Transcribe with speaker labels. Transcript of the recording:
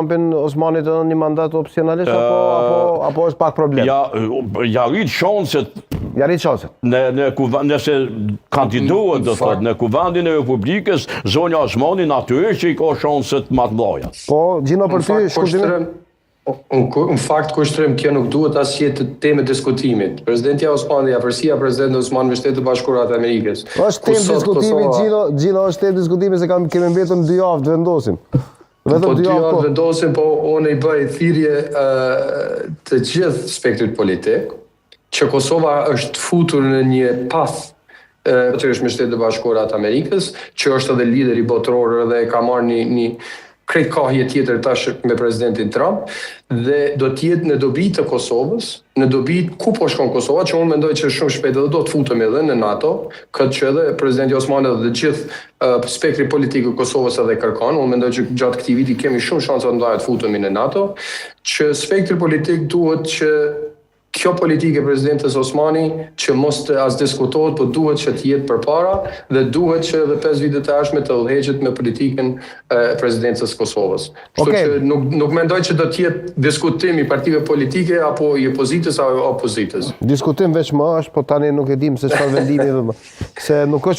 Speaker 1: Trumpin Osmanit edhe një mandat opcionalisht apo apo apo është pak problem?
Speaker 2: Ja ja rrit shanset
Speaker 1: ja rrit shanset.
Speaker 2: Në në kuvend nëse kandidohet do thotë në kuvendin e Republikës zonja Osmani natyrisht që i ka shanset më të mëdha.
Speaker 1: Po, Gjino për ty
Speaker 3: shkurtimin. Në fakt Kushtrim kjo nuk duhet as jetë temë diskutimit. Presidentja Osmani, afërsia e presidentit Osmani me Shtetet e Bashkuara të Amerikës.
Speaker 1: Është temë diskutimi Gjino, Gjino është temë diskutimi se kam kemi mbetur dy javë të vendosim.
Speaker 3: Vetëm po dy javë po. vendosim, po unë i bëj thirrje të gjithë spektrit politik që Kosova është futur në një path që është me Shtetet e Bashkuara të Amerikës, që është edhe lideri botëror dhe ka marrë një, një krejt kahje tjetër tash me presidentin Trump dhe do të jetë në dobi të Kosovës, në dobi ku po shkon Kosova, që unë mendoj që shumë shpejt edhe do të futemi edhe në NATO, këtë që edhe presidenti Osmani dhe të gjithë uh, spektri politik i Kosovës edhe kërkon, unë mendoj që gjatë këtij viti kemi shumë shanse të mëdha të futemi në NATO, që spektri politik duhet që Kjo politikë e presidentes Osmani që mos të as diskutohet, po duhet që të jetë përpara dhe duhet që edhe 5 vitet e ardhshme të udhëheqet me politikën e presidencës së Kosovës. Kështu okay. që nuk nuk mendoj që do të jetë diskutim i partive politike apo i opozitës apo opozitës.
Speaker 1: Diskutim veç më është, po tani nuk e dim se çfarë vendimi do të. Se nuk është.